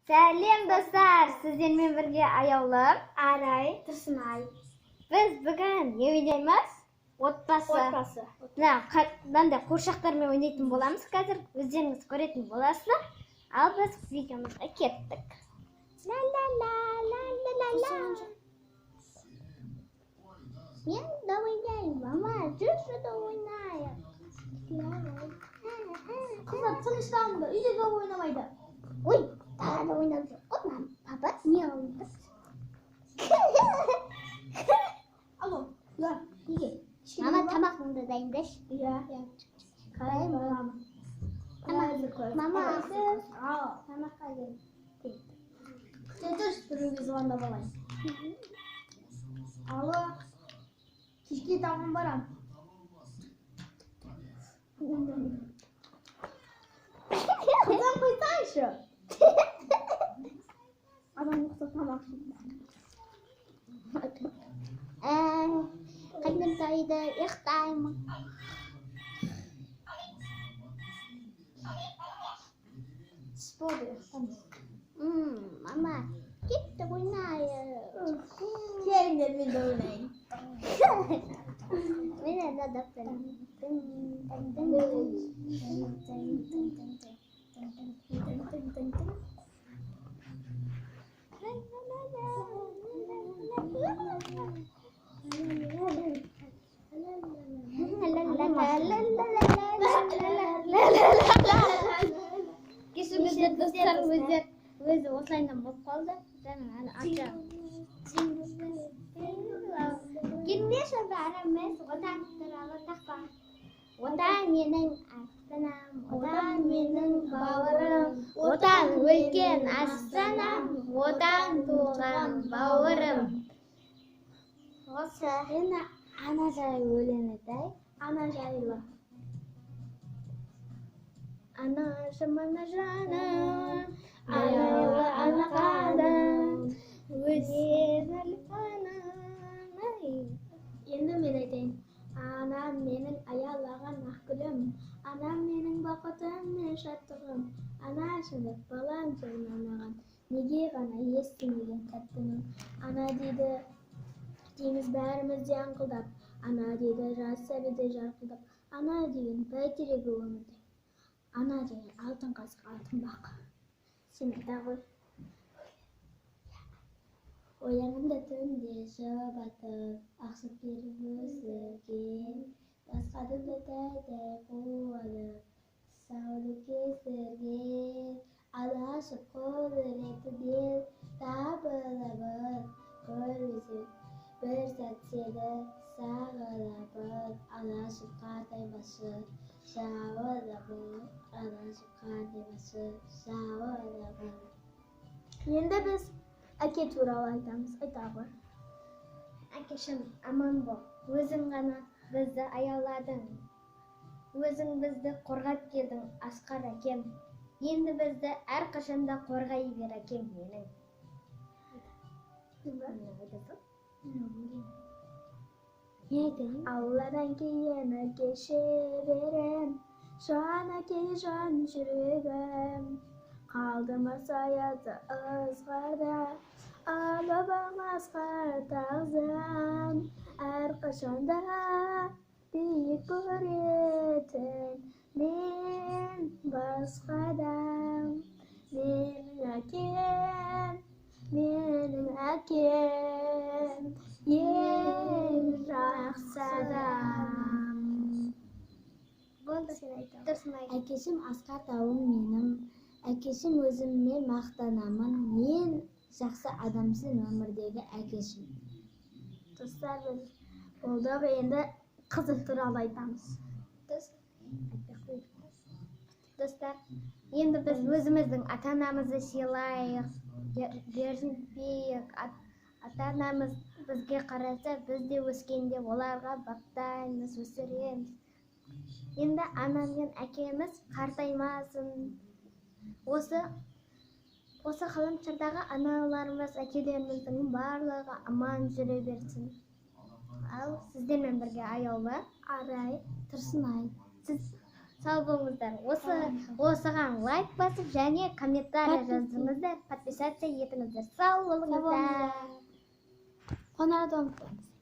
Сәлем, достар! Сіздермен бірге Аяулым, Арай, Тұрсынай. Біз бүгін не ойнаймыз? Отбасы. Отбасы. Мына мынандай қуыршақтармен ойнайтын боламыз қазір. Өздеріңіз көретін боласыздар. Ал біз видеомызға кеттік. Ла ла ла ла ла ла ла. Мен де ойнаймын, мама, жүрші де ойнайық. Қыздар, тынышталыңдар, үйде де ойнамайды. Ой, далада ойнап жүр ғой, мам, папа, не алды? Алло, иә, неге? Мама, тамағыңды дайындашы. Иә. Қалай балам? Тамақ. Мама, Ал, тамаққа кел. Күте тұршы, біреуге звондап алайын. Алло, кешке таман барам. Қызым, қойсаңшы. Адам ұқсап тамақ жейді. Қарным тойды, ұйықтаймын. Түс болды, ұйықтамыз. Мама, кеттік ойнайық. Келіңдер, мен де ойнайын. Мен ана дәптер. Кешіріңіздер, достар, өздер өзі осылайынан болып қалды. Жаңа ана ақша. Келіңдерші, бәріміз Отан туралы тақпа. Отан менің астанам, Отан менің бауырым, Отан үлкен астанам, Отан туған бауырым. Осы енді ана жайлы өлең айтайық. Ана жайлы. Анашым, ана жаным, аяулы ана қаным, өсер анам. Ай. Енді мен айтайын. Анам менің аялаған ақ гүлім, анам менің бақытым мен шаттығым, анашым деп балам арнаған, неге ғана естімеген тәттінің. Ана дейді дейміз бәріміз де аңқылдап, ана дейді жас сәбидей жарқылдап, ана деген бәйтерегі өмірде, ана деген алтын қасық, алтын бақ. Сен айта ғой. Оянғанда түнде жұбатып, ақ сүт беріп өсірген, басқадан да тәй-тәй қуанып, тұсауды кестірген, анашым құдіретінен табыламын, көрмесем бір сәт сені сағынамын, анашым қартаймашы, жауынамын, анашым қартаймашы, жауынамын. Енді біз әке туралы айтамыз. Айта ғой. Әкешім, аман бол. Өзің ғана бізді аяладың. Өзің бізді қорғап келдің, асқар әкем. Енді бізді әрқашанда қорғай бер, әкем менің. Не айтайын? Алладан кейін әке шеберім, жан әке, жан жүрегім. Қалды ма саяды ызғарда, алып асқар тағзым. Әрқашанда биік көретін мен басқадан. Менің әкем, менің әкем, ең жақсы адам. Болды, Сен айта ғой. Тұрсынай. Әкешім асқар тауым менің, әкешім өзіме мақтанамын, мен жақсы адамсың өмірдегі әкешім. Достар, біз болдық, енді қызы туралы айтамыз. Достар, енді біз өзіміздің ата-анамызды сыйлайық, ренжітпейік. Ата-анамыз бізге қараса, біз де өскенде оларға баптаймыз, өсіреміз. Енді анам мен әкеміз қартаймасын. Осы ғаламшардағы аналарымыз, әкелеріміздің барлығы аман жүре берсін. Ал сіздермен бірге Аяулы, Арай, Тұрсынай. Сіз сау болыңыздар. Осыған лайк басып және комментарий жаздыңыздар. Подписка Подписаться етіңіздер. Сау болыңыздар. Қоңырауды ұмытпаңыз.